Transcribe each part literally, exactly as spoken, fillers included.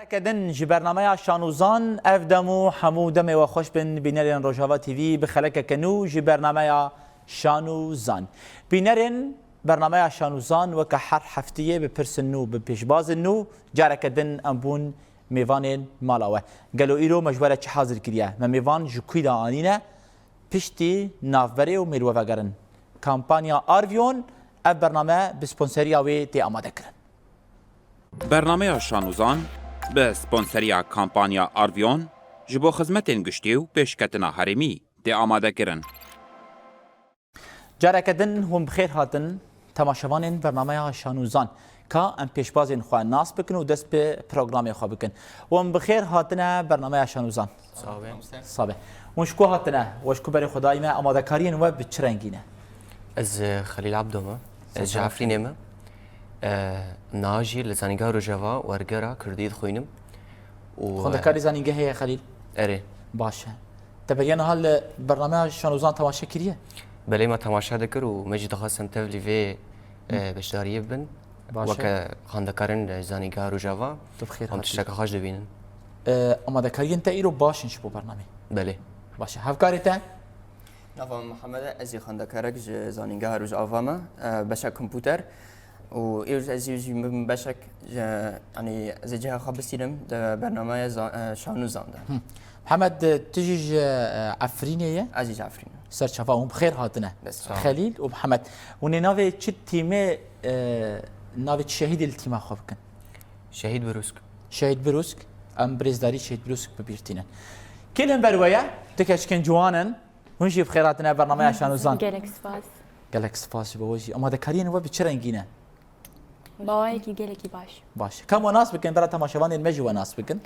Kedin ji bernameya Şan û Zan, ev dem û hemû demê we xweş bin bînerên Rojava T V bi xelekeke nû ji bernameya Şan û Zan. Bînerên bernameya Şan û Zan weke her heftiyê bi pirsên nû, bi pêşbazên nû, careke din em bûn mêvanên mala we. Gelo îro me ji we re çi hazir kiriye? Me mêvan ji kû de anîne? Piştî navberê û mêl we vegerin. Kampanya Arvion, ev bername bi sponseriya wê tê amade kirin. Bernameya Şan û Zan bi sponseriya kampanya Arvion ji bo xizmetên giştî û pêşketina herêmî tê amade kirin. Careke din hûn bi xêr hatin temaşevanên bernameya Şan û Zan. Ka em pêşbazên xwe nas bikin û dest bi programê xwe bikin. Hûn bi xêr hatine bernameya Şan û Zan. Sabe. Sabe. Hûn ji ku hatine? We ji ku berê xwe dayî me? Amadekariyên we bi çi rengî ne? Ez, e, Xelîl Abdo me. Ez ji Efrînê me. E, niha jî li Zanîngeha Rojava wergera Kurdî dixwînim. Û, e, Xwendekarî zanîngehê ye, Xelîl? Erê. Baş e. Te beriya niha li bernameya Şan û Zan temaşe kiriye? Belê, me temaşe dikir û me jî dixwest em tevlî vê, e, beşdariyê bibin. Baş e. Weke xwendekarên, e, Zanîngeha Rojava, Tu bi xêr em hatî. Tişteke xweş dibînin. E, amadekariyên te îro baş in ji bo bernamê? Belê. Baş e. Hevkarê te? Nava min Mihemed e, ez jî xwendekarek ji Zanîngeha Rojava me, e, beşek komputer û êro ez jî, jî min beşek ji, yanî ez ê cihê xwe bistînim di bernameya za-, e, Şan û Zan de. Hı. Mihemed, tu jî ji, e, Efrînê ye? Ez jî ji Efrînê. Serçava hûn bi xêr hatine. Dest sağ ol. Xelîl û Mihemed. Hûn ê navê çi tîmê, e, navê çi şehîdê li tîma xwe bikin? Şehîd Brûsk. Şehîd Brûsk. Em birêzdarî Şehîd Brûsk bi bîr tînin. Kê li hember we ye? Du keçikên ciwan in. Hûn jî bi xêr hatine bernameya Şan û Zan. Gelek spas. Gelek spas ji bo we jî. Amadekariyên we bi çi rengî ne? Bi awayekî gelekî baş. Baş. Ka em we nas bikin, bera temaşevanên me jî we nas bikin.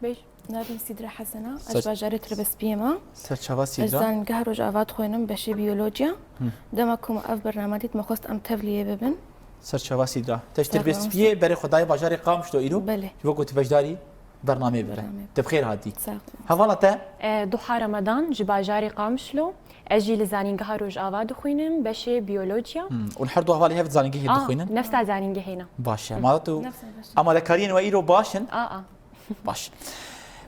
Bêj, navê min Sîdra Hesen e, ez Ser- ji bajarê Tirbespiyê me. Serçava Sîdra. Ez zanîngeha Rojava dixwînim, beşê biyolojiya. Hı. Dema ku me ev bername dît, me xwest em tevliyê bibin. Serçava Sîdra. Te ji Serçava Tirbespiyê berê xwe dayê bajarê Qamişlo îro. Belê. Ji bo ku tu beşdarî bernameyê bibe. Bernameyê. Tu bi xêr hatî. Sağ ol. Hevala te? E, Duha Ramadan, ji bajarê Qamişlo. Ez jî li Zanîngeha Rojava dixwînim, beşê biyolojiya. Hmm, û li her du hevalê hev di zanîngehê Ah, dixwînin? Nefsa zanîngehê ne. Baş e. Hı. Ma tu Nefsa, baş e. Amadekariyên we îro baş in? A, a. Baş.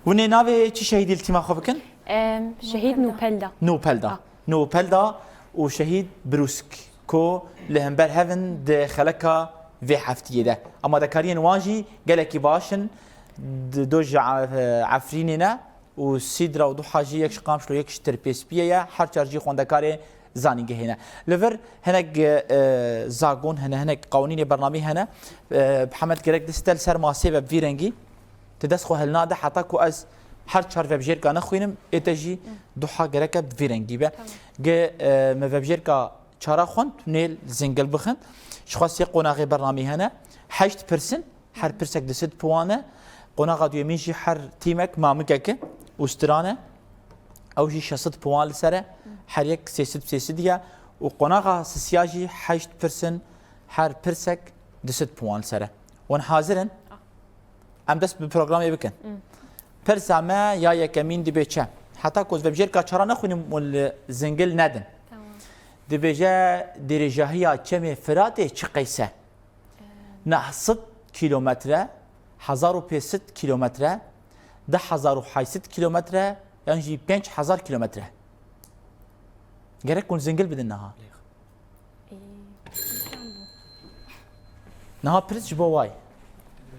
Hûn ê navê çi şehîdî li tîma xwe bikin? Em, şehîd Nûpelda. Nûpelda. Ah. Nûpelda û şehîd Brûsk ku li hember hev in di xeleka vê heftiyê de. Amadekariyên wan jî gelekî baş in. Di do ji, e, Efrînê ne. û Sîdra û Duha jî yek ji Qamişlo, yek ji Tirpêspiyê ye, her çar jî xwendekarê zanîngehê ne. Li vir hinek, e, zagon hene, hinek qanûnê bernameyê hene. E, Mihemed gerek dest te li ser masê be bi vî rengî. Tu dest xwe hilnade heta ku ez her çar vebjêrka nexwînim, ê te jî Duha gereke bi vî rengî be. Tamam. Ge, e, me vebjêrka çara xwend, tu nê li zingil bixin. Ji xwe sê qonaxê bernameyê hene. Heşt pirsin. Her pirsek du sed puan e. Qonaxa duyemîn jî her tîmek mamikek e û stran e. Ew jî şeş sed puan li ser e. Her yek sê sed sê sed ye. Û qonaxa sisiya jî heşt pirsin, her pirsek du sed puan li ser e. Hûn hazir in? Em dest bi programê bikin. Pirsa me ya yekemîn dibê çi? Heta ku ez vebjêrka çara nexwînim û li zingil nedin. Tamam. Dibêje, dirêjahiya çemê Firatê çi qeys e? Neh sed kîlometre, hezar û pênc sed kîlometre, du hezar û heşt sed kîlometre, yan jî pênc hezar kîlometre. Gerek hûn zingil bidin niha. Ê, Niha pirs ji bo wayê.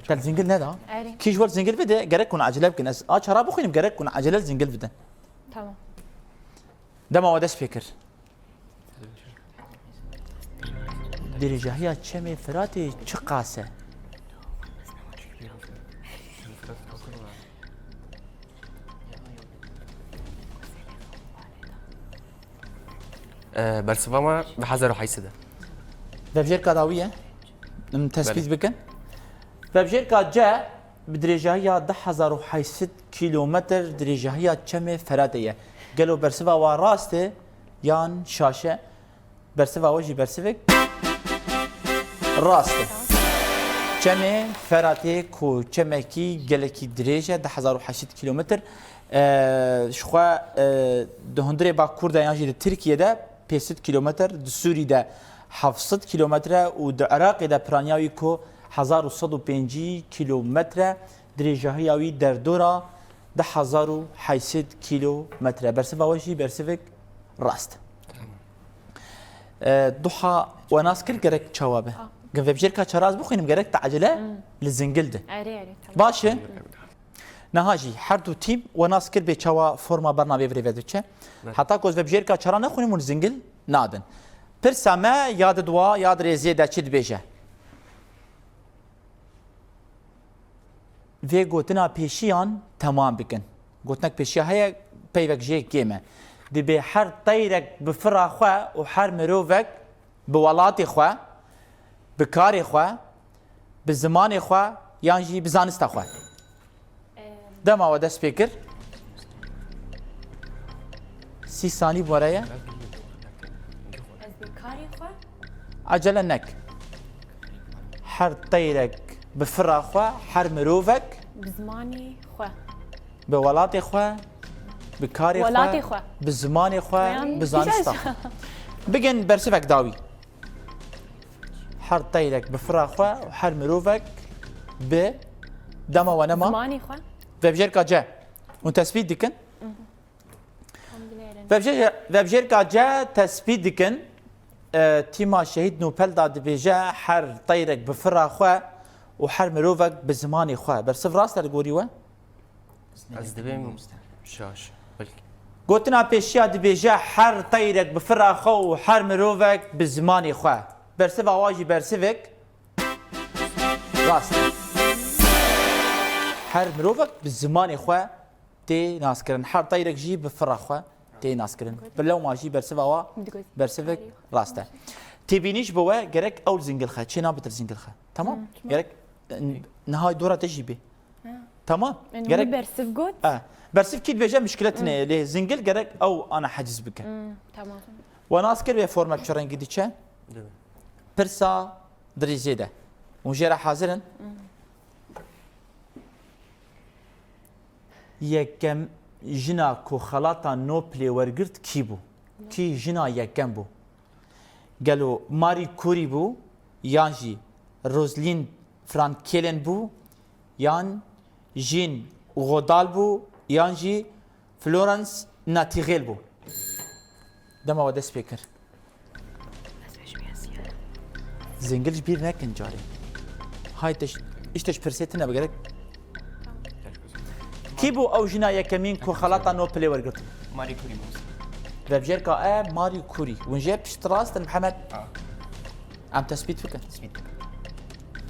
Te li zingil neda? Erê. Kî ji we li zingil bide, gerek hûn acele bikin. Ez a çara bixwînim, gerek hûn acele li zingil bidin. Tamam. Dema we dest pê kir. Dirêjahiya çemê Firatê çi qas e? Ee, bersiva me du hezar û heşt sed e. Vebjêrka dawî ye. Em tespît Belê. bikin. Vebjêrka C bi dirêjahiya du hezar û heşt sed kîlometr dirêjahiya çemê Feratê ye. Gelo bersiva wa rast e yan şaş e? Bersiva we jî bersivek rast e. Çemê Feratê ku çemekî gelekî dirêj e, du hezar û heşt sed kîlometr. E, ji xwe, e, di hundirê Bakur de yan jî di Tirkiye de pênc sed kîlometr, di Sûrî de heft sed kîlometre û di Iraqê de piraniya wî ku Hezar û sed û pêncî kîlometre, dirêjahiya wî derdora du hezar û heyt sed kîlometre. Bersiva we jî bersivek rast. E, Duha we nas kir gerek çawa be? Ah. Gin vebjêrka çaraz bixwînim gerek te ecele Hmm. li zingil de. Erê, erê, tamam. Baş e? Niha jî her du tîm we nas kir bê çawa forma bernamê virê ve diçe. Evet. Heta ku ez vebjêrka çara nexwînim hûn zingil nadin. Pirsa me ya di dua ya di rêzê de çi dibêje? Vê gotina pêşiyan temam bikin. Gotinek pêşiya heye, peyvek jê kêm e. Dibê her teyrek bi fira xwe û her mirovek bi welatê xwe, bi karê xwe, bi zimanê xwe yan jî bi zanista xwe. Em. Dema we dest pê kir. Sî sanî bi we re ye. Ez bi karê xwe. Ecele nek. Her teyrek bi fira xwe, her mirovek. Bi zimanê xwe. Bi welatê xwe, bi karê xwe, Welatê xwe. Bi zimanê xwe, Yan bi zanista xwe. Bigin bersivek dawî. Her teyrek bi fira xwe û her mirovek bi dema we nema. Zimanê xwe. Vebjêrka ce. Hûn tespît dikin. Vebjê-, vebjêrka ce tespît dikin. E, tîma Şehîd Nûpel da dibêje her teyrek bi fira xwe û her mirovek bi zimanê xwe. Bersiv rast e li gorî we? Ez dibêm şaş. Belkî. Gotina pêşiya dibêje her teyrek bi fira xwe û her mirovek bi zimanê xwe. Bersiva wa jî bersivek rast e. Her mirovek bi zimanê xwe tê naskirin. Her teyrek jî bi fira xwe tê naskirin. Bi lewma jî bersiva wa bersivek rast e. Têbînî ji bo we gerek ew li zingil xe. Çê nabitir zingil xe. Tamam? Hmm, tamam. Gerek, e, niha dora te jî bê. Ha. Tamam. Yani Gerek bunu Bersiv got? E, Bersiv kî dibêje mişkile tine ye. Lê zingil gerek ew ana heciz bike. Hmm, tamam. We nas kir wê formek çi rengî diçe? Dibe. Pirsa dirêzê de. Hûn jê re hazir in? Hmm. Yekem jina ku xelata Noblê wergirt kî bû? Kî jina yekem bû? Gelo Marie Curie bû, yan jî Rosalind Franklin bû, yan Jeanne Goodall bû, yan jî Florence Nightingale bû? Dema we dest pê kir. Zingil ji bîr nekin carê. Hay te ji, îşte ji pirsê tine bi gerek. Kî bû ew jina yekemîn ku xelata Nobelê wergirt? Marie Curie bû. Vebjêrka E, Marie Curie. Hûn jê pişt rast in, Mihemed? Ha. Em tespît bikin. Tespît bikin.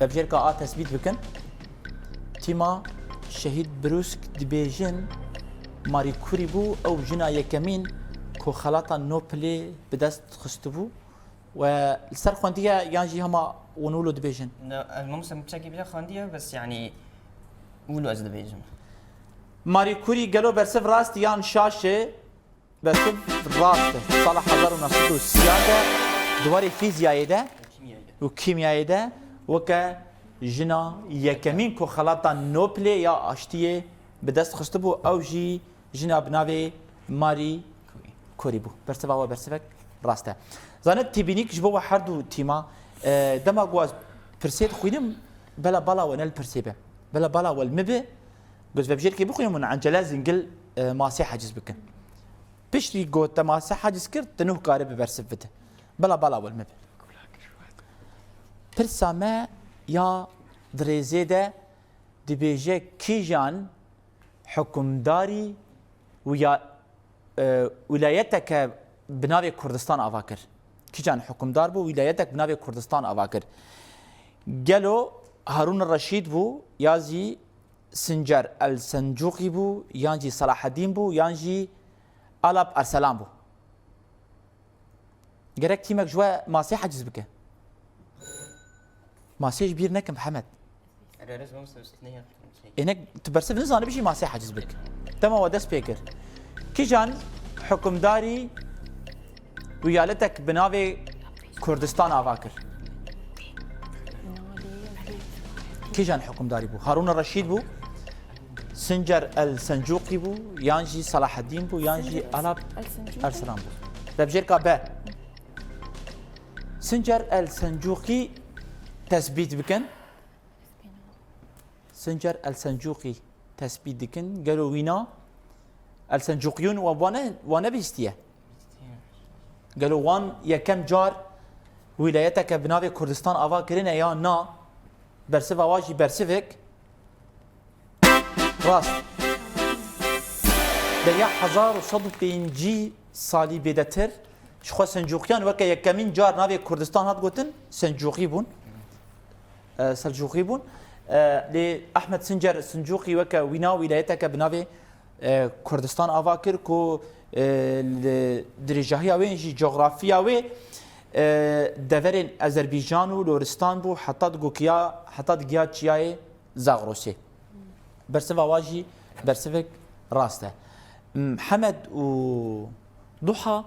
Vebjêrka A tespît bikin. Tîma Şehîd Brûsk dibêjin Marie Curie bû ew jina yekemîn ku xelata Nobelê bi dest xistibû. We li ser xwendiye yan jî hema hûn wilo dibêjin? Ne, ez mamoste min tiştekî bile xwendiye, bes yanî wilo ez dibêjim. Marie Curie gelo bersiv rast e yan şaş e? Bersiv rast e. Sala hezar û neh sed û sî de di warê fîziyayê de Kîmyayê de. û kîmyayê de weke jina yekemîn ku xelata Nobelê ya aştiyê bi dest xistibû, ew jî jina bi navê Marie Curie bû. Bersiva we bersivek rast e. Zanî têbînîk ji bo we her du tîma, e, dema ku ez pirsê dixwînim, bela bala we ne li pirsê be. Bela bala we li min be, ku ez vebjêrkê bixwînim û encele zingil, e, masê heciz bikin. Piştî ku te masê heciz kir, tu nuh kare bi bersiv bide. Bela bala we li min be. Pirsa me ya di rêzê de dibêje kîjan hukimdarî wiya-, e, wîlayeteke bi navê Kurdistan ava kir? Kîjan hukimdar bû, wîlayetek bi navê Kurdistan ava kir? Gelo Harûn Reşîd bû, ya jî Sincer El Sencûqî bû, yan jî Selahedîn bû, yan jî Alap Erselan bû? Gerek tîmek ji we masê heciz bike. Masê ji bîr nekin Mihemed. Ê nek tu bersiv nizanî bijî masê heciz bik. Dema we dest pê kir. Kîjan hukimdarî wîyaletek bi navê Kurdistan ava kir? Kîjan hukimdarî bû? Harûn Reşîd bû? Sincer El Sencûqî bû, yan jî Selahedîn bû, yan jî Alap Erselan bû. Vebjêrka B. Sincer El Sencûqî tesbît bikin. Sincer El Sencuqî tesbît dikin. Gelo wîna El Sencuqiyûn we wane, wane bîstiye? Gelo wan yekem car wîlayeteke bi navê Kurdistan ava kirine ya na? Bersiva wa jî bersivek rast. Beriya hezar û sed û pêncî salî bêdetir, ji xwe Sencuqiyan weke yekemîn car navê Kurdistan hat gotin, Sencuqî bûn. E, Selcuqî bûn. E, lê Ahmed Sincer Sincuqî weke wîna wîlayeteke bi navê, e, Kurdistan ava kir ku, e, li dirêjahiya wê jî coxrafiya wê, e, deverên Azerbaycan û Loristan bû, heta digokiya, heta digiya çiyayê Zagrosê. Bersiva wa jî bersivek rast e. Mihemed û Duha,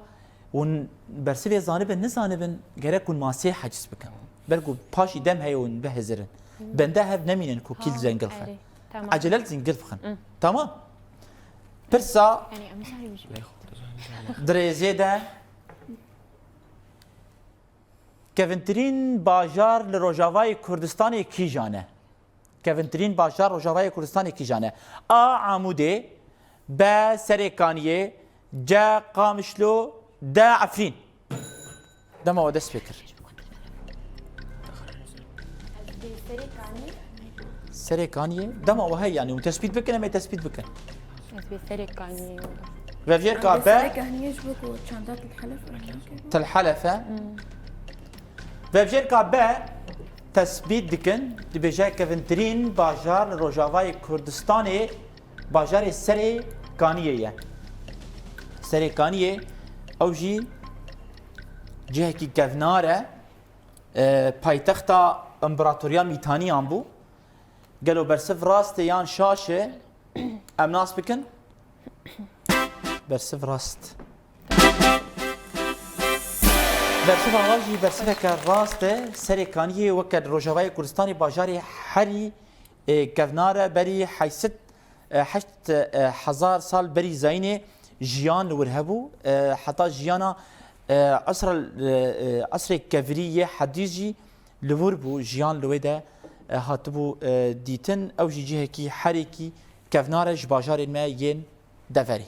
hûn bersivê zanibin, nizanibin, gerek hûn masê heciz bikin. Ber ku paşî dem heye hûn bihizirin. Bende hev nemînin ku kî li zengil xe. Erê, tamam. Ecele li zengil bixin. Hı. Tamam? Pirsa Yani, em zahî dirêzê de kevintirîn bajar li Rojavayê Kurdistanê kîjan e? Kevintirîn bajar Rojavayê Kurdistanê kîjan e? A. Amûdê, B. Serêkaniyê, C. Qamişlo, D. Efrîn. Dema we dest pê kir. Serêkaniyê, dema we heye, yanî hûn tespît bikin, em ê tespît bikin. Ez bê Serêkaniyê. Vevjêrka B. Serêkaniyê ji bo ku çanda Til Helef. Til Helef e. Vevjêrka B tesbît dikin, dibêje kevintirîn bajar li Rojavayê Kurdistanê bajarê Serê Kaniyê ye. Serê Kaniyê ew jî cihekî kevnar e, e, paytexta împaratoriya Mîtaniyan bû. Gelo bersiv rast e yan şaş e? Em nas bikin. Bersiv rast. Bersiva wa jî bersiveke rast e. Serê Kaniyê weke li Rojavayê Kurdistanê bajarê herî, e, kevnar e, berî heyşt, e, heşt, e, hezar sal berî zayînê jiyan li wir hebû. E, heta jiyana, e, esra, e, e, esrê kevirî yê hedî jî li wir bû, jiyan li wê de, e, hatibû, e, dîtin. Ew jî cihekî herêkî kevnar e ji bajarên me yên deverê.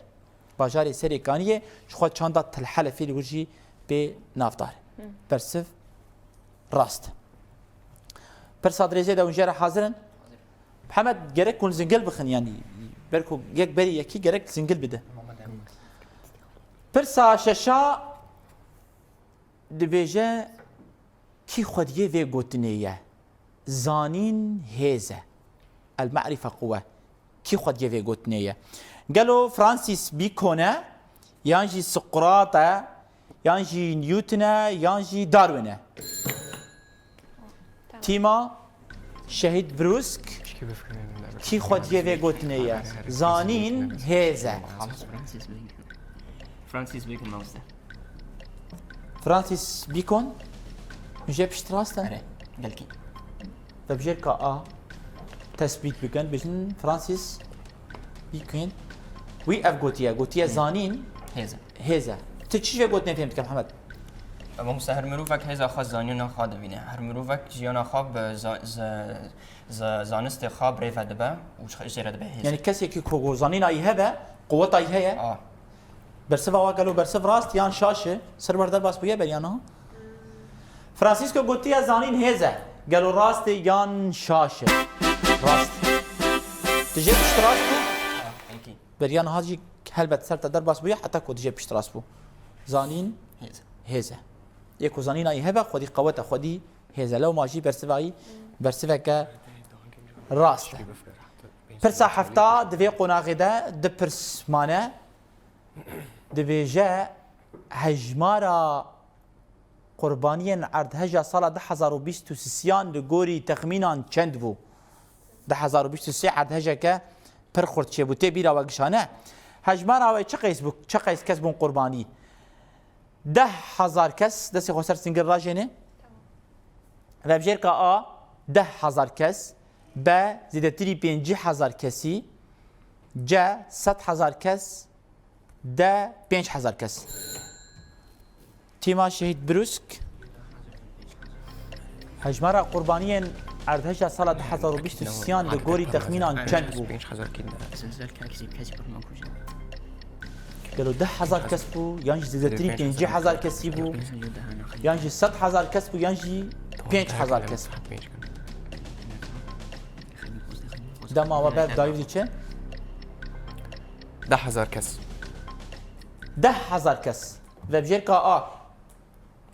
Bajarê Serê Kaniyê ji xwe çanda Til Helefê li wir jî pê navdar e. Hı. Bersiv rast. Pirsa dirêjê de hûn jê re hazir in? Hazir. Mihemed, gerek hûn zingil bixin, yanî ber ku yek berî yekî gerek zingil bide. Tamam, hadi. Pirsa şeşa dibêje, kî xwediyê vê gotinê ye? Zanîn hêz e. El-ma'rife quwe. Kî xwediyê vê gotinê ye? Gelo Francis Bacon e, yan jî Sokrat e, yan jî Newton e, yan jî Darwin e? Tamam. Tîma Şehîd Brûsk, kî xwediyê vê gotinê ye? Zanîn hêz e. Francis Bacon. Francis Bacon, mamoste. Francis Bacon, jê piştrast e? Erê, gelkî. Vebjêrka A tesbît bikin, bijin Francis Bacon. Wî ev gotiye, gotiye zanîn hêz e. Hêz e. Tu çi ji vê gotinê fêm dike, Mihemed? Mamoste, her mirovek hêza xwe zanîna xwe dibîne. Her mirovek jiyana xwe bi za-, z-, z-, zanistê xwe bi rê ve dibe û ji xwe jê re dibe hêz. Yanî kesekî ku zanîna wî hebe, quweta wî heye. A. Bersiva wa gelo bersiv rast yan şaş e? Serwer derbas bûye beriya niha? Francisco gotiye zanîn hêz e. Gelo rast e yan şaş e? Rast. Dijê piştrast bû? A, peki. Beriya niha jî helbet ser te derbas bûye, heta ku dijê piştrast bû. Zanîn hêz e. Hêz e. Yê ku zanîna wî hebe, xwedî qewet e, xwedî hêz e. Lewma jî bersiva wî bersiveke rast e. Pirsa hefta di vê qonaxê de du pirs mane. Dibêje, hejmara qurbaniyên erdheja sala du hezar û bîst û sisiyan li gorî texmînan çend bû? Du hezar û bîst û sê erdhejeke pir xurt çêbû, tê bîra we gişane. Hejmara wê çi qeys bû, çi qeys kes bûn qurbanî? Deh hezar kes, destê xwe ser singil rajêne. Vebjêrka A, deh hezar kes. B, zêdetirî pêncî hezar kesî. C, sed hezar kes. D, pênc hezar kes. Tîma Şehîd Brûsk. Hejmara qurbaniyên Erdheja sala du hezar û bîst û sêyan li gorî texmînan çend bû? Gelo deh hezar kes bû, yan jî zêdetirî pêncî hezar kesî bû, yan jî sed hezar kes bû, yan jî pênc hezar kes bû? Dema we ber dayî diçe. Deh hezar kes. Deh hezar kes. Vebjêrka A.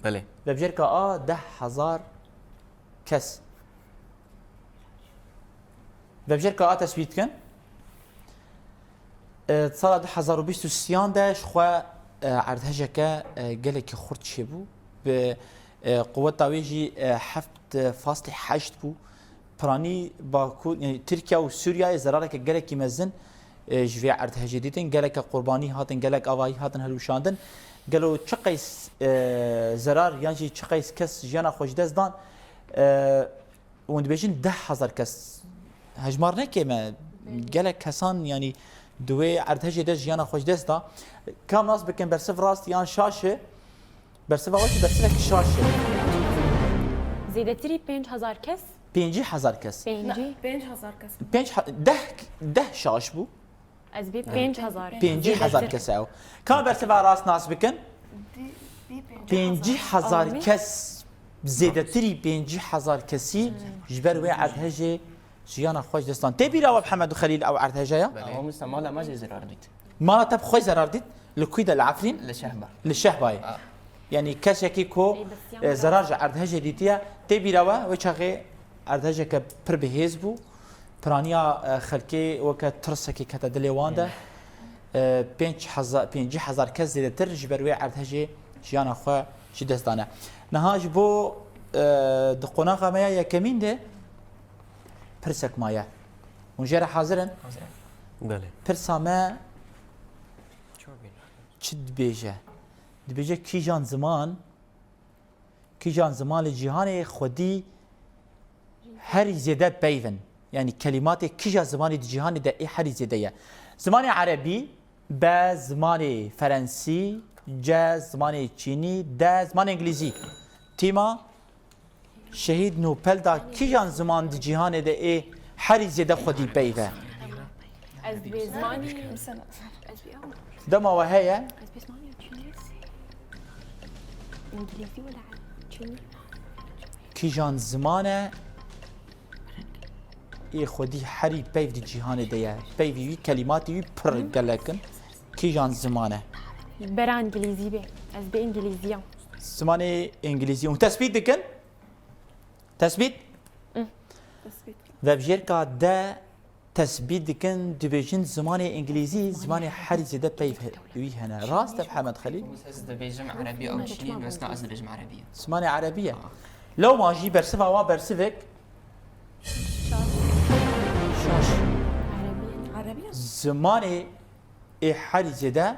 Belê. Vebjêrka A deh hezar kes. Vebjêrka A tesbît dikin. E, sala du hezar û bîst û sêyan de ji xwe, e, erdhejeke, e, gelekî xurt çêbû. Bi, e, quweta wê jî, e, heft faslê heşt bû. Piranî Bakur, yani Tirkiye û Sûriyeyê zerareke gelekî mezin, e, ji vê erdhejê dîtin. Geleke qurbanî hatin, gelek avahî hatin hilweşandin. Gelo çi qeys, e, zerar yan jî çi qeys kes jiyana xwe ji dest dan? E, hûn dibêjin deh hezar kes. Hejmar neke me. Gelek kesan, yani, di wê erdhejê de jiyana xwe ji dest da. Kam nas bikin, bersiv rast yan şaş e? Bersiva we jî bersivek şaş e. Zêdetirî pênc hezar kes. Pêncî hezar kes. Pêncî. Pênc hezar kes. Pênc he-, deh, deh şaş bû. Ez bê pênc hezar. Pêncî hezar kes ew. Ka bersiva rast nas bikin? Pêncî hezar kes, zêdetirî pêncî hezar kesî ji ber wê erdhejê jiyana xwe ji dest dan. Tê bîra we Mihemed û Xelîl ew erdheje ya? Ama Musa, mala me jî zerar dît. Mala te bi xwe zerar dît? Li kû de, li Efrîn? Li Şehba. Li Şehbayê. Ha. Yanî kesekî ku, e, zerar ji erdhejê dîtiye, tê bîra we, wê çaxê erdhejeke pir bihêz bû. Piraniya, e, xelkê weke tirsekê kete dilê wan de. E, pênc hezar, pêncî hezar kes zêdetir ji ber wê erdhejê jiyana xwe ji dest dane. Niha ji bo, e, di qonaxa me ya yekemîn de pirsek maye. Hûn jê re hazir in? Hazir in. Belê. Pirsa me çi dibêje? Dibêje kîjan ziman, kîjan ziman li cîhanê xwedî herî zêde peyv in? Yanî kelîmatê kîja zimanî di cîhanê de ê herî zêde ye? Zimanê erebî, B zimanê ferensî, C zimanê çînî, D zimanê îngilîzî. Tîma Şehîd Nobel da kîjan ziman di cîhanê de ê herî zêde xwedî peyv e? Ez dibê zimanî. Dema we heye. Ez dibê zimanî çînî. Îngilîzî wala çînî. Kîjan ziman e ê xwedî herî peyv di cîhanê de ye? Peyvî wî, kelîmatî wî pir gelek in. Kîjan ziman e? Bera îngilîzî be. Ez bê îngilîzî ya. Zimanê îngilîzî. Hûn tesbît dikin? Tesbît? Tesbît. Vebjêrka de tesbît dikin, dibêjin zimanê îngilîzî, zimanê herî zêde peyv he-, wî hene. Rast e, Mihemed Xelîl? Ez dibêjim erebî ew çinî, wesna ez dibêjim erebî ye. Zimanê erebî ye. Lewma jî bersiva wa bersivek şaş. Zimanê ê herî zêde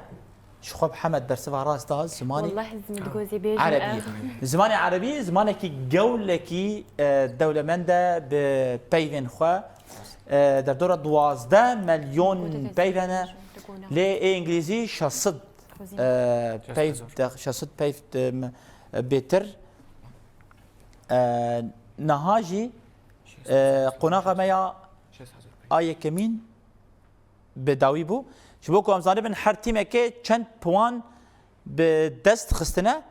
ji xwe Mihemed bersiva rast da zimanê Wallah, ez mi digozê bêjim, erebî. Zimanê erebî zimanekî gewlekî, e, dewlemend e bi peyvên xwe. E, derdora duwazdeh milyon peyv hene. Lê ê îngilîzî şeş sed, e, peyv de, şeş sed peyv de, e, bêtir. E, niha jî, e, qonaxa me ya a yekemîn bi dawî bû. Ji bo ku em zanibin her tîmekê çend puan bi dest xistine,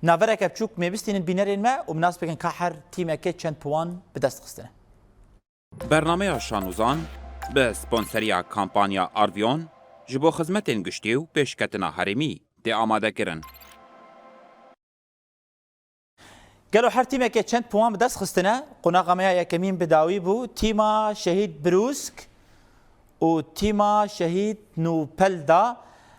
navereke biçûk mê bistînin bînerên me û min nas bikin ka her tîmekê çend puan bi dest xistine. Bernameya Şanûzan bi sponseriya kampanya Arvion ji bo xizmetên giştî û pêşketina herêmî tê amadekirin. Gelo her tîmekê çend puan bi dest xistine? Qonaxa me ya yekemîn bi dawî bû. Tîma Şehîd Brûsk û tîma Şehîd Nûpelda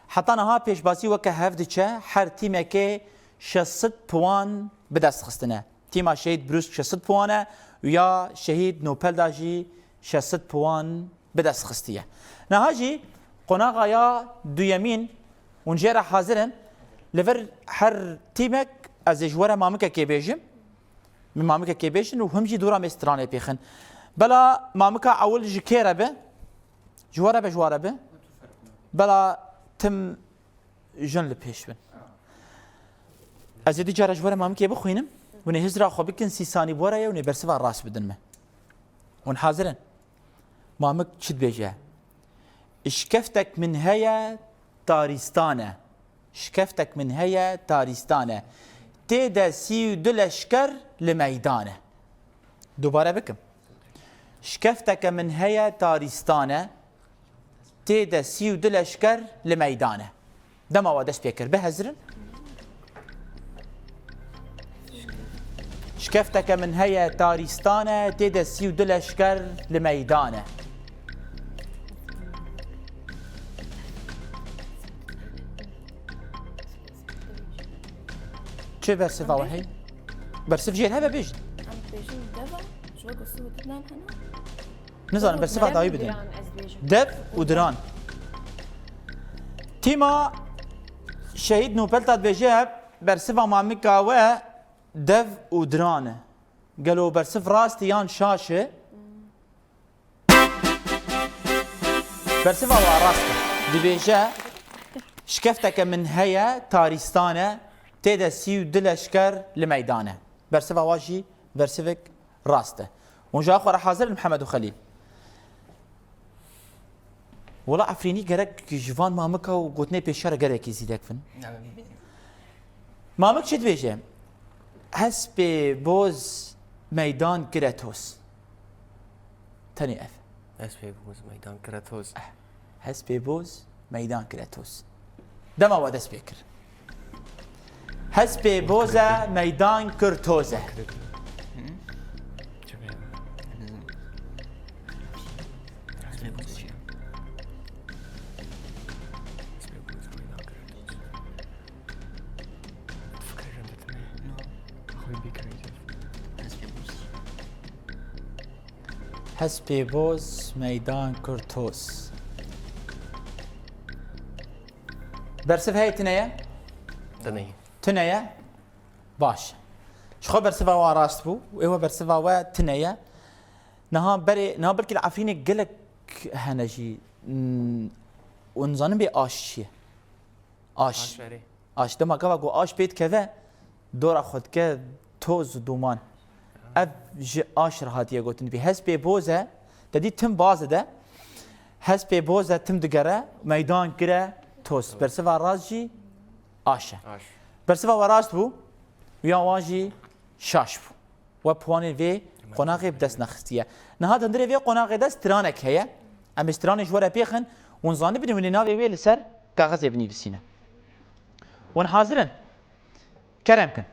heta niha pêşbasî weke hev diçe, her tîmekê şeş sed puan bi dest xistine. Tîma Şehîd Brûsk şeş sed puan e û ya Şehîd Nûpelda jî şeş sed puan bi dest xistiye. Niha jî qonaxa ya duyemîn hûn jê re hazir in. Li vir her tîmek ez ê ji we re mamikekê bêjim. Min mamikekê bêjin û him jî dûra me stranê pêxin. Bela mamika ewil ji kê re be? Ji we re be, ji we re be? Bela tim jin li pêş bin. Ez ê du cara ji we re mamikê bixwînim. Hûn ê hizra xwe bikin, sî sanî bi we re ye, hûn ê bersiva rast bidin me. Hûn hazir in? Mamik çi dibêje? Şikeftek min heye, tarîstan e. Şikeftek min heye, tarîstan e. Tê de sî û du leşker li meydan e. Dubare bikim. Şikefteke min heye, tarîstan e. Tê de sî û du leşker li meydan e. Dema we dest pê kir, bihezirin. Şikefteke min heye, tarîstan e, tê de sî û du leşker li meydan e. Çi bersiva we heye? Bersiv jê hebe bêjin. Em dibêjin deva, ji bo ku sî û du nan hene. Nizanim, bersiva dawî bidin. Diran, ez dibêjim. Dev û diran. Tîma Şehîd Nûpelta dibêje, bersiva mamika we dev û diran e. Gelo bersiv rast e yan şaş e? Bersiva wa rast e. Dibêje, şikefteke min heye, tarîstan e, tê de sî û du leşker li meydan e. Bersiva wa jî bersivek rast e. Hûn ji xwe re hazir in, Mihemed û Xelîl? Wela Efrînî gerek ji van mamika û gotinê pêşiya re gelekî zîrek bin. Mamik çi dibêje? Hespê boz meydan kire toz. Tenê ev. Hespê boz meydan kire toz. Eh, hespê boz meydan kire toz. Dema we dest pê kir. Hespê boz e, meydan kir toz e. Hespê boz meydan kir toz. Bersiv heye, tune ye? Tune ye. Tune ye? Baş. Ji xwe bersiva we rast bû. Ê we bersiva we tune ye. Niha berê, niha belkî li Efrînê gelek hene jî, hmm, û nizanin bê aş çi ye. Aş. Aş, erê. Aş. Dema gava ku aş pê dikeve, dora xwe dike toz û duman. Ev ji aş re hatiye gotin. Bî hespê boz e, te dî tim baz e de. Hespê boz e, tim digere, meydan kire toz. Toz. Bersiva rast jî aş e. Aş. Bersiva we rast bû, û ya wan jî şaş bû. We puwanên vê qonaxê bi dest nexistiye. Niha di hundirê vê qonaxê de stranek heye. Em ê stranê ji we re pêxin. Hûn zanibin, hûn ê navê wê li ser kaxezê binivîsîne. Hûn hazir in? Kerem kin.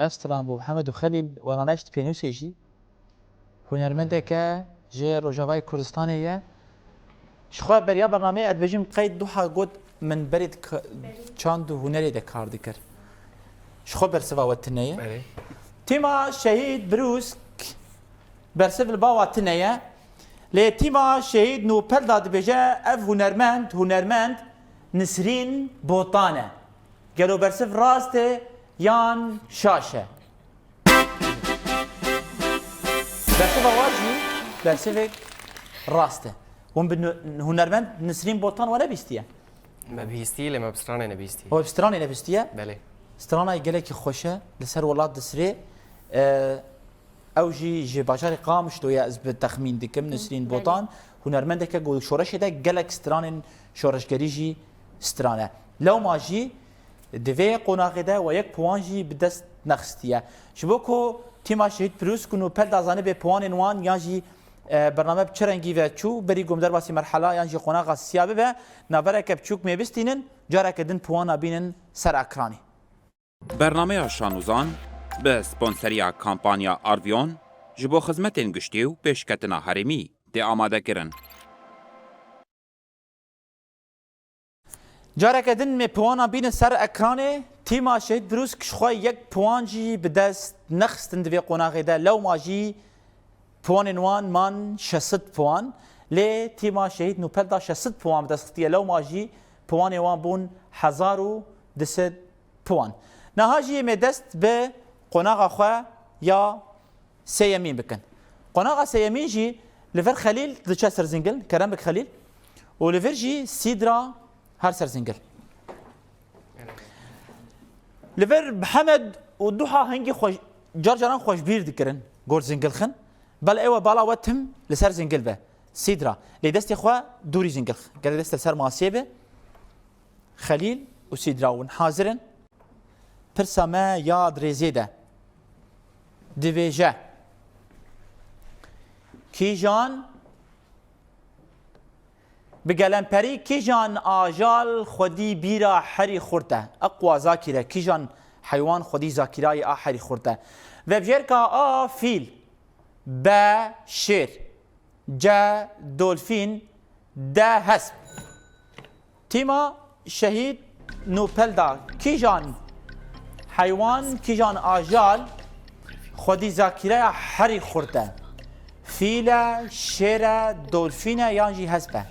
Ez tiran bû Mihemed û Xelîl, we raneşt pênûsê jî. Hunermendeke ji Rojavayê Kurdistanê ye. Ji xwe beriya bernameyê ez dibêjim qey duha got min berê di ka-, çand û hunerê de kar dikir. Ji xwe bersiva we tune ye. Belê. Tîma Şehîd Brûsk bersiv li ba wa tune ye. Lê tîma Şehîd Nûpelda dibêje ev hunermend, hunermend Nisrîn Botan e. Gelo bersiv rast e yan şaş e? Bersiva wa jî bersivek rast e. Hûn bi nu-, hunermend Nisrîn Botan we nebîstiye? Me bihîstî, lê me bi stranê nebihîstî. We bi stranê nebihîstiye? Belê. Strana gelekî xweş e, li ser welat disirê. E, Ew jî ji bajarê Qamişlo ye, ez bi texmîn dikim. Hı, Nisrîn belê. Botan, hunermendeke ku şoreşê de gelek stranên şoreşgerî jî stran e. Lewma jî di vê qonaxê de we yek puwan jî bi dest nexistiye. Ji bo ku tîma Şehîd Pirûz ku nûpel da zanibê puwanên wan yan jî, e, bername bi çi rengî ve çû, berî ku em derbasî merhela yan jî qonaxa siya bibe, navereke biçûk mê bistînin, careke din puwana bînin ser ekranê. Bernameya Şanûzan bi sponseriya kampanya Arvion ji bo xizmetên giştî û pêşketina herêmî tê amadekirin. Careke din me piwana bîne ser ekranê, Tîma Şehîd Brûsk ji xwe yek puan jî bi dest nexistin di vê qonaxê de, lewma jî puanên wan man şeş sed puan. Lê tîma Şehîd Nûpel da şeş sed puan bi dest xistiye, lewma jî puanê wan bûn hezar û du sed puan. Niha jî em ê dest bi qonaxa xwe ya sêyemîn bikin. Qonaxa sêyemîn jî li vir Xelîl diçe ser zingil, kerem bik Xelîl, û li vir jî Sîdra her ser zingil. Li vir Mihemed û Duha hingî xwe, car caran xwe ji bîr dikirin, got zingil xin. Bel ew e bala we tim li ser zingil be. Sîdra. Lê destê xwe dûrî zingil xin. Gerek dest li ser masê be. Xelîl û Sîdra hûn hazir in. Pirsa me ya di rêzê de dibêje, kîjan bi gelemperî, kîjan ajal xwedî bîra herî xurt e? Eqwa zakîre, kîjan heywan xwedî zakîrayê a herî xurt e? Vebjêrka A, fîl. B, şêr. C, dolfîn. D, hesp. Tîma Şehîd Nûpel da kîjan heywan, kîjan ajal xwedî zakîreya herî xurt e? Fîl e, şêr e, dolfîn e yan jî hesp e?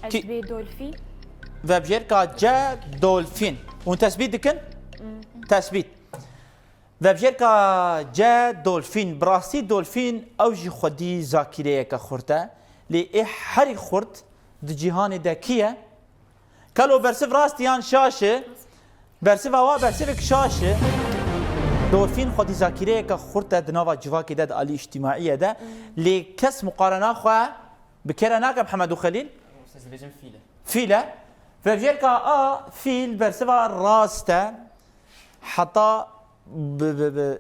Ez Kî- dibê dolfîn. Vebjêrka C, dolfîn. Hûn tesbît dikin? Tesbît. Vebjêrka C, dolfîn. Bi rastî dolfîn ew jî xwedî zakîreyeke xurt e. Lê ê herî xurt di cîhanê de kî ye? Kalo bersiv rast yan şaş e? Bersiva wa bersivek şaş e. Dolfîn xwedî zakîreyeke xurt e di nava civakê de, di alî îctîmaiyê de. Lê kes muqarena xwe bi kê re nake, Mihemed û Xelîl? Ez dibêjim fîl e. Fîl e. Vebjêrka A, fîl, bersiva rast e. Heta bi, bi, bi, e,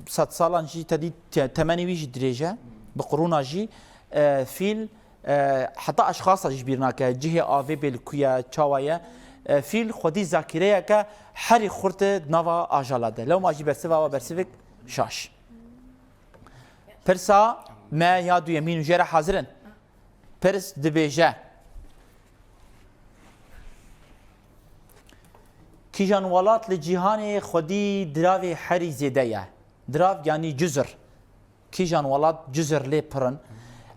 sedsalan jî tedî te-, temenê wî jî dirêj e. Bi qurûna jî, e, fîl, e, heta eşxasa jî bîr nake. Cihê avê bê li ku ye, çawa ye. E, fîl xwedî zakîreyeke herî xurt e di nava ajala de. Lewma jî bersiva we bersivek şaş. Pirsa me ya duyemîn û jê re hazir in. Pirs dibêje, kîjan welat li cîhanê xwedî diravê herî zêde ye? Dirav yanî cizir. Kîjan welat cizir lê pir in?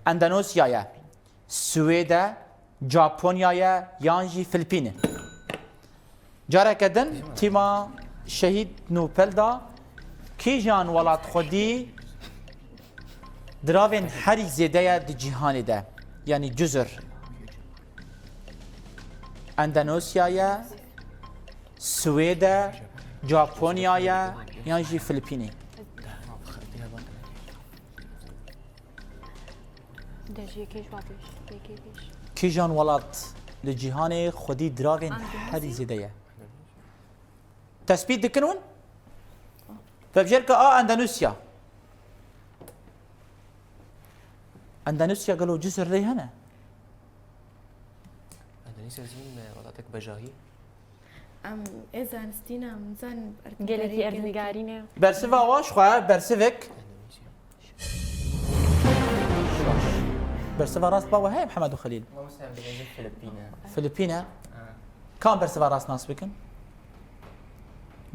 Endonesya ye, Swêd e, Japonya ye yan jî Filipîn e? Careke din tîma Şehîd Nûpel da kîjan welat xwedî diravên herî zêde ye di cîhanê de? Yanî cizir. Endonesya ye, Swêd e, Japonya ye yan jî Filipînê? De ji yekê ji wa pêş, yekê pêş. Kîjan welat li cîhanê xwedî diravên Endonezya? Herî zêde ye? Tespît dikin hûn? Vebjêrka A, Endonezya. Endonezya gelo cizir lê hene? Endonezya jî ne welatek bejahî. Em, ê zanistî ne, em zan Gelekî erdnîgarî ne. Bersiva wa ji xwe bersivek. Bersiva rast ba we heye, Mihemed û Xelîl? Mamoste, em dibêjin Filipîn e. Filipîn e? Ha. Kam bersiva rast nas bikin?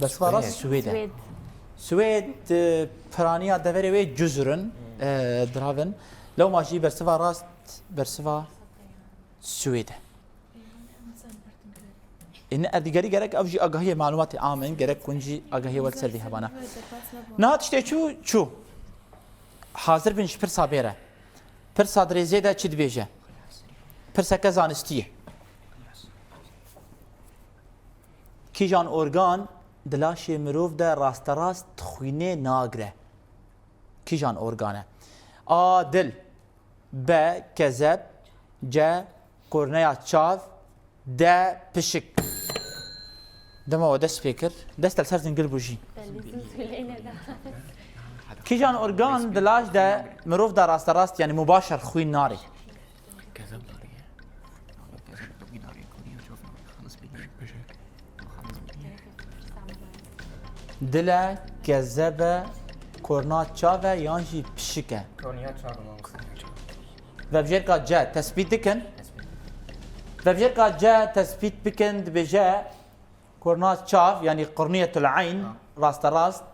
Bersiva rast Swêd. Swêd e. Swêd. Swêd, e, piraniya deverê wê cizir in, e, diravin. Lewma jî bersiva rast, bersiva Swêd e. Ê, ne erdîgarî gerek ev jî agahiyê, malûmatê am in, gerek hûn jî agahiyê we li ser vê hebana. Niha tiştê çû, çû. Hazir bin ji pirsa bê re. Pirsa di rêzê de çi dibêje? Pirseke zanistî ye. Kîjan organ di laşê mirov de rasterast xwînê nagire? Kîjan organ e? A, dil. B, kezeb. C, korneya çav. D, pişik. Dema we dest pê kir, dest li ser zingil bû jî. Kîjan organ di laş de mirov de rasterast, yanî mubaşer xwîn narê? Dil e, kezeb e, Korna çav e yan jî pişik e? Korniya çav e, mamoste. Vebjêrka C tespît dikin. Tespît. Vebjêrka C tespît bikin, dibêje korna çav, yanî qurniyetul eyn, Ha. rasterast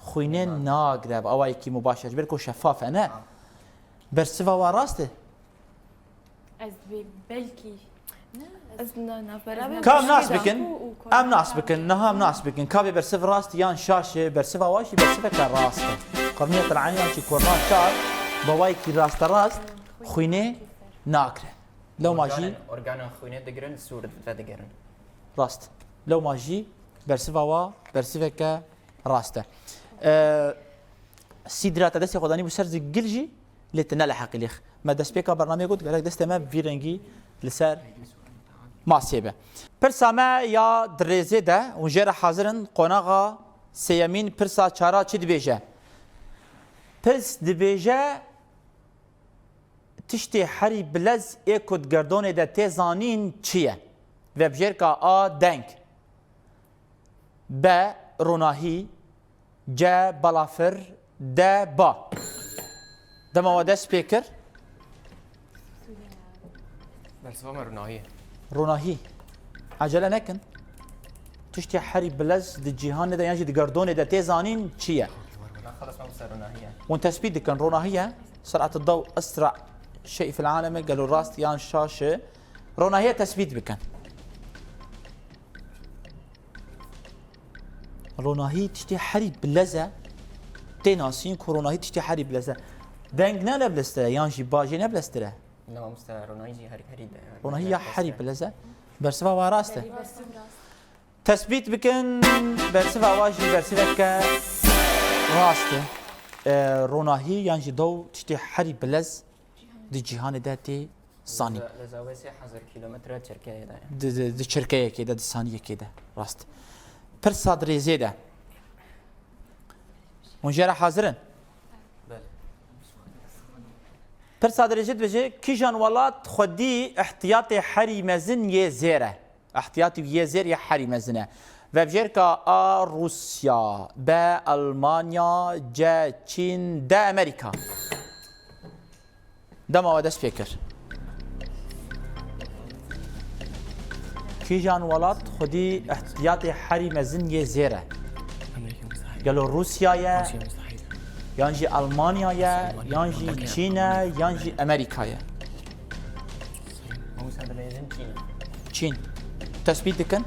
xwînê Ha. nagire. Bi awayekî mubaşer, ji ber ku şefaf e, ne? Ha. Bersiva wa rast e? Ez dibê belkî. Ne, ez Ez na-, navbera Ez bê Ka em nas bikin, em nas bikin, niha em nas bikin. Ka vê bersiv rast yan şaş e, bersiva wa jî bersiveke rast e. Qirniyet el-eyn yan jî korna çav, bi awayekî rasterast xwînê nagire. Lewma jî Organên, organên xwînê digirin, sûr vedigerin. Rast. Lewma jî bersiva wa bersiveke rast e. E, Sîdra te destê xwe danî bû ser zingil jî, lê tu neleheqî lêx. Me destpêka bernameyê got, gerek destê me bi vî rengî li ser masê be. Pirsa me ya di rêzê de, hûn jê re hazir in, qonaxa sêyemîn, pirsa çara çi dibêje? Pirs dibêje, tiştê herî bilez ê ku di gerdonê de tê zanîn çi ye? Vebjêrka A, deng. B, ronahî. C, balafir. D, ba. Dema we dest pê kir. Bersiva me ronahî ye. Ronahî. Ecele nekin. Tiştê herî bilez di cîhanê de yan jî di gerdonê de tê zanîn çi ye? Xelas, me wisa ronahî ye. Hûn tespît dikin ronahî ye. Ser'et daw esra şey fil alem e, gelo rast yan şaş e? Ronahî ye, tespît bikin. Ronahî tiştê herî bilez e. Tê nasîn ku ronahî tiştê herî bilez e. Deng ne ne bileztir e, yan jî ba jê ne bileztir e? Ne mamoste, ronahî jî herî, herî de. Ronahî ya herî bilez e. Bersiva wa rast e. Tespît bikin, bersiva wa jî bersiveke rast e. E, ronahî yan jî daw tiştê herî bilez di cîhanê de tê zanîn. Li za-, li zawê sê hezar kîlometre çirkeyê de ye. Di, di, di çirkeyekê de, di saniyekê de. Rast. Pirsa di rêzê de. Hûn jê re hazir in? Belê. Pirsa di rêzê dibêje, kîjan welat xwedî ihtiyatê herî mezin yê zêr e? Ehtiyatî yê zêr yê herî mezin e. Vebjêrka A, Rûsya, B, Elmanya, C, Çîn, D, Amerîka. Dema we dest pê kir. Kîjan welat xwedî ihtiyatê herî mezin yê zêr e? Gelo Rûsya ye, yan jî Elmanya ye, yan jî Çîn e, yan jî Amerîka ye? Çîn. Tespît dikin?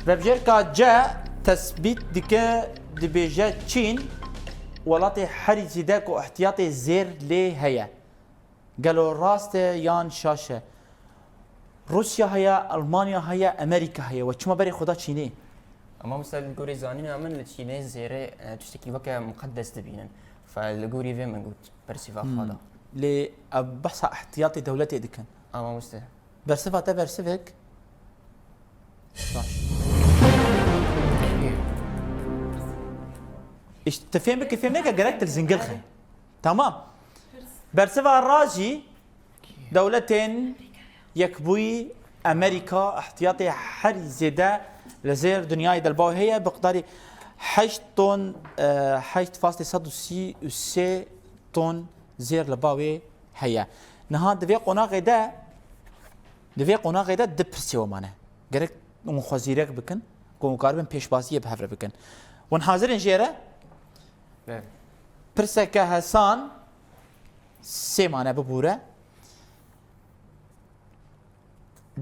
Vebjêrka C tespît dike, dibêje Çîn welatê herî zêde ku ihtiyatê zêr lê heye. Gelo rast e yan şaş e? Rûsya heye, Elmanya heye, Amerîka heye. We çima berê xwe da Çînê? Ama mesela li gorî zanîna min li Çînê zêrê, e, tiştekî weke muqedes dibînin. Fe li gorî vê min got bersîva xwe da. Lê ev behsa ihtiyatê dewletê dikin. Ama wiste. Bersiva te bersivek. Baş. Îşte tu fêm bike, fêm neke, gerek tu li zingil xe. Tamam. Bersiva rast jî dewletên Yekbûyî Amerîka ihtiyatê herî zêde li zêr dinyayê de li ba wê heye, bi qedarî heşt ton, e, heşt faslê sed û sî û sê ton zêr li ba wê heye. Niha di vê qonaxê de, di vê qonaxê de du pirsê we mane. Gerek hûn xwe zîrek bikin, ku hûn karibin pêşbaziyê bi hev re bikin. Hûn hazir in jê re? Belê. Pirseke hesan sê mane, bibûre.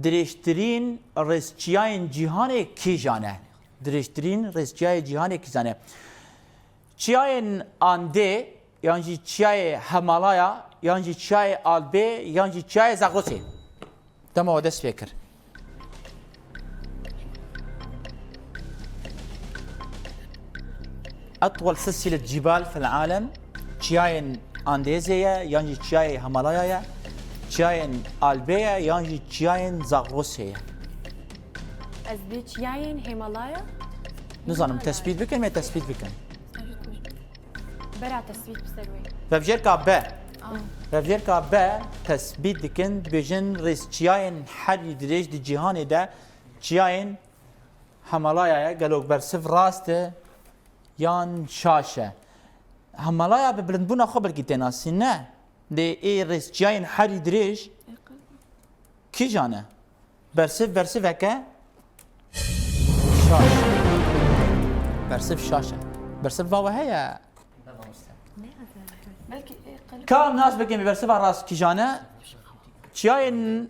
Dirêjtirîn rêzçiyayên cîhanê kîjan e? Dirêjtirîn rêzçiyayê cîhanê kîjan e? Çiyayên Andê, yan jî çiyayê Hemalaya, yan jî çiyayê Albê, yan jî çiyayê Zagrosê. Dema we dest pê kir. Etwel silsîlet cîbal fil alem, çiyayên Andêzê ye, yan jî çiyayê Himalaya ye, çiyayên Albê ye, yan jî çiyayên Zagrosê ye. Ez dê çiyayên Himalaya? Nizanim, tespît bikin, me tespît bikin. Bera tespît bi ser wê. Vevjêrka B. Ah. Vevjêrka B tespît dikin, dibêjin rêzçiyayên herî dirêj di cîhanê de çiyayên Hemalaya ye. Gelok bersiv rast e? yan şaş e? Hemala ya bi bilindbûna xwe belkî tê nasîn, ne? Lê ê rêz çiyayên herî dirêj kîjan e? Bersiv, bersiveke şaş. Bersiv şaş e. Bersiv va we heye? Belkî, e, qel- Ka nas bikin, bersiva rast kîjan e? Çiyayên,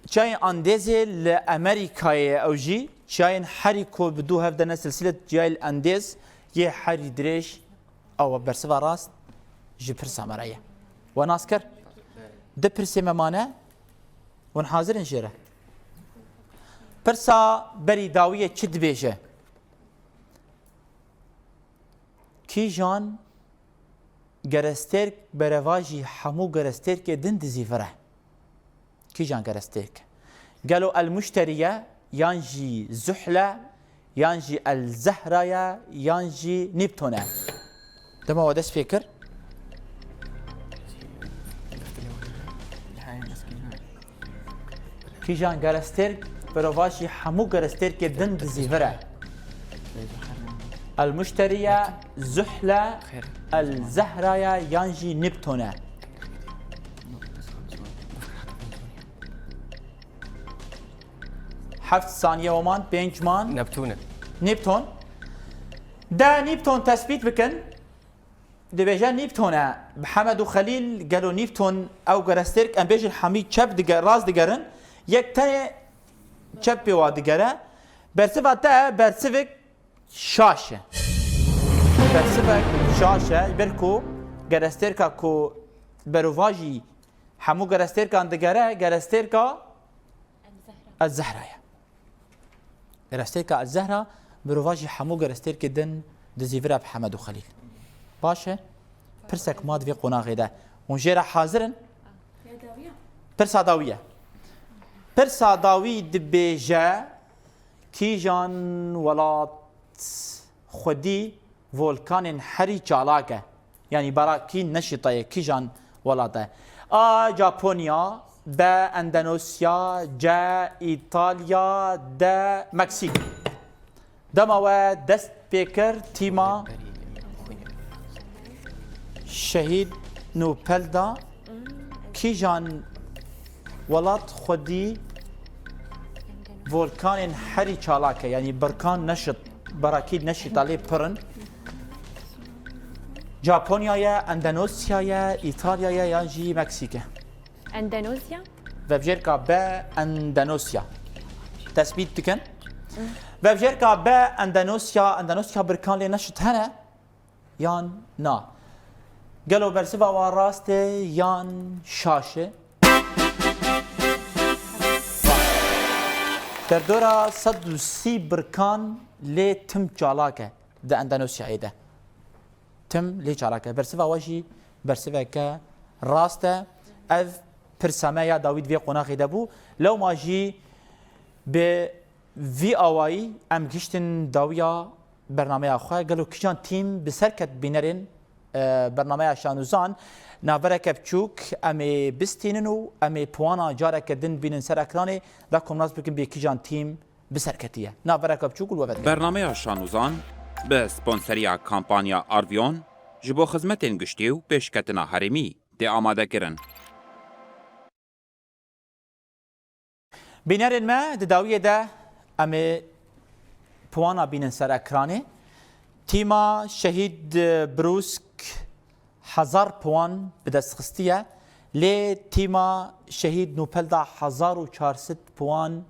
çiyayên Andêzê li Amerîkayê, ew jî çiyayên herî ku bi dû hev de ne silsîle çiyayên Andêz yê herî dirêj. Ew bersiva rast ji pirsa me re ye. We nas kir? Di pirsê me mane. Hûn hazir in jê re? Pirsa berî dawiyê çi dibêje? Kîjan gerestêrk berevajî hemû gerestêrkê din dizîvire? Kîjan gerestêrk? Gelo El Muşterî ye, yan jî Zuhl e, yan jî El Zehra ye, yan jî Nîpton e? Dema we dest pê kir. Kîjan gerestêrk berevajî hemû gerestêrkê din dizîvire? El Muşterî ye, Zuhl e, El Zehra ye, yan jî Nîpton e? Heft saniye we man, pênc man. Neptûn e. Nîpton. De Nîpton tespît bikin. Dibêje Nîpton e. Mihemed û Xelîl, gelo Nîpton ew gerestêrk, em bêjin hemî çep dige-, rast digerin. Yek tenê çep pê wa digere. Bersiva te bersivek şaş e. Bersivek şaş e. Ji ber ku gerestêrka ku berovajî hemû gerestêrkan digere, gerestêrka Ez Zehra ye. Gerestêrka Ez Zehra, mirovajî hemû gerestêrkê din dizîvire bi Hemed û Xelîl. Baş e? Pirsek ma di vê qonaxê de. Hûn jê re hazir in? Ya dawiya. Pirsa dawiye. Pirsa dawî dibêje, kîjan welat xwedî volkanên herî çalak e? Yanî barakî neşîta ye, kîjan welat e? A. Japonya, B. Endonesya, C. Îtalya, D. Meksîk. Dema we dest pê kir, tîma Şehîd Nûpel da, kîjan welat xwedî volkanên herî çalak e, yanî birkan neşit, barakî neşîta lê pir in. Japonya ye, Endonesya ye, Îtalya ye, yan jî Meksîk e? Endonezya. Vevjêrka B, Endonesya. Tespît dikin. Vevjêrka B, Endonesya. Endonesya birkan lê neşit hene yan na? Gelo bersiva wa rast e yan şaş e? Derdora sed û sî birkan lê tim çalak e di Endonesyayê de. Tim lê çalak e. Bersiva we jî bersiveke rast e. Ev pirsa me ya dawî di vê qonaxê de bû. Lewma jî bi vî awayî em gihiştin dawiya bernameya xwe. Gelo kîjan tîm bi ser ket bînerên, e, bernameya Şanûzan? Navbereke biçûk em ê bistînin û em ê puana careke din bînin ser ekranê. Da ku nas bikin bê kîjan tîm bi ser ketiye. Navbereke biçûk û li we vedin. Bernameya Şanûzan bi sponseriya kampanya Arvion ji bo xizmetên giştî û pêşketina herêmî tê amadekirin. Bînerên me, di dawiyê de em ê puana bînin ser ekranê. Tîma Şehîd Brûsk hezar puan bi dest xistiye, lê tîma Şehîd Nûpel da hezar û çar sed puan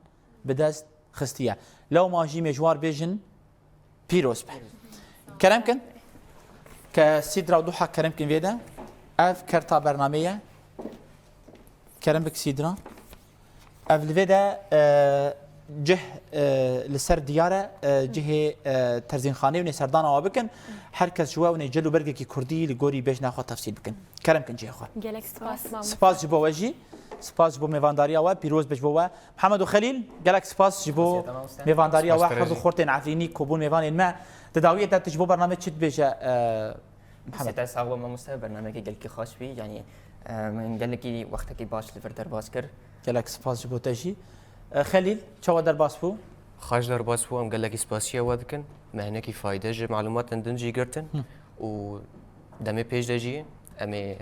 bi dest xistiye. Lewma jî mêjwar bêjin pîroz be. Kerem kin. Ke Sîdra û Duha kerem kin vê de. Ev kerta bernamê ye. Kerem bik Sîdra. Ev li vê de, e, cih, e, li ser diyar e, e, cihê, e, terzînxanê û nê serdana we bikin. Her kes ji we û nê cil û bergekî kurdî li gorî bêjna xwe tefsîl bikin. Kerem kin cihê xwe. Gelek spas, mamoste. Spas ji bo we jî. Spas ji bo mêvandariya we. Pîroz be ji bo we. Mihemed û Xelîl, gelek spas ji bo Spas, tamam, sen. Mêvandariya we. Spas, her du Terezî. Xortên Efrînî ku bûn mêvanên me. Di dawiyê de tu ji bo bernamê çi dibêje, e, Mihemed? Seta sax be, mamoste, bernamekî gelkî xweş bî. Yanî, e, min gelekî wextekî baş li vir derbas kir. Gelek spas ji bo te jî. E, Xelîl, çawa derbas bû? Xaş derbas bû, em gelekî spasiya we dikin. Me hinekî fayde ji malûmatên din jî girtin û demê pêş de jî em ê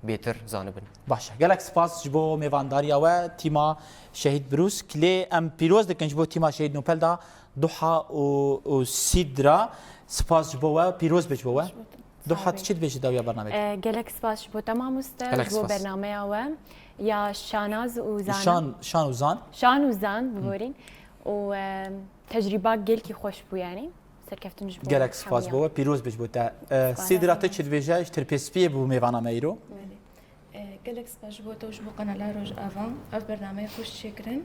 bêtir zanibin. Baş e. Gelek spas ji bo mêvandariya we, tîma Şehîd Brûsk. Lê em pîroz dikin ji bo tîma Şehîd Nûpel da Duha û, û Sîdra. Spas ji bo we, pîroz be ji bo we. Duha, tu çi dibêjî dawiya bernameyê? E, gelek spas ji bo te mamoste, Gelek ji bo spas. Bernameya we ya Şanaz û Zan. Şan, şan û zan. Şan û Zan, biborîn. Û e, tecrîba gelkî xweş bû yani. Serkeftin ji bo Gelek spas hemiya. Bo we, pîroz be ji bo te. E, Spas. Sîdra, tu çi dibêje ji tirpêspiyê bû mêvana me îro? E, gelek spas ji bo te û ji bo Kanala Rojava. Ev bernameyê xweş çêkirin.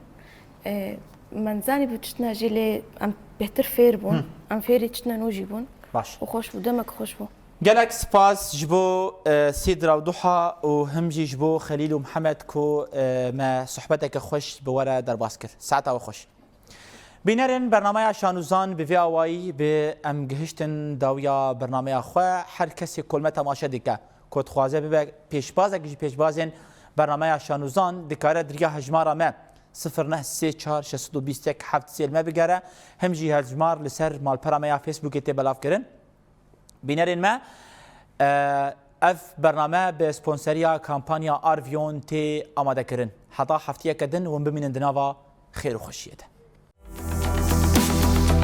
E, me nizanî bû çitina jî lê em bêhtir fêr bûn. Em fêrî çitina nû jî bûn. Baş. Û xweş bû, demek xweş bû. Gelek spas ji bo e, Sîdra û Duha û him jî ji bo Xelîl û Mihemed ku e, me sohbeteke xweş bi we re derbas kir. Saeta we xweş. Bînerên bernameya Şan û Zan bi vê awayî bi em gihiştin dawiya bernameya xwe. Her kesê ku li me temaşe dike ku dixwaze bibe pêşbazek ji pêşbazên bernameya Şan û Zan dikare di riya hejmara me sifir neh sê çar şeş sed û bîst yek heft sê li me bigere. Him jî hejmar li ser malpera me ya Facebookê tê belavkirin. Bînerên me, e, ev bername bi sponseriya kampanya Arvion tê amadekirin. Heta heftiyeke din hûn bimînin di nava xêr û xweşiyê de.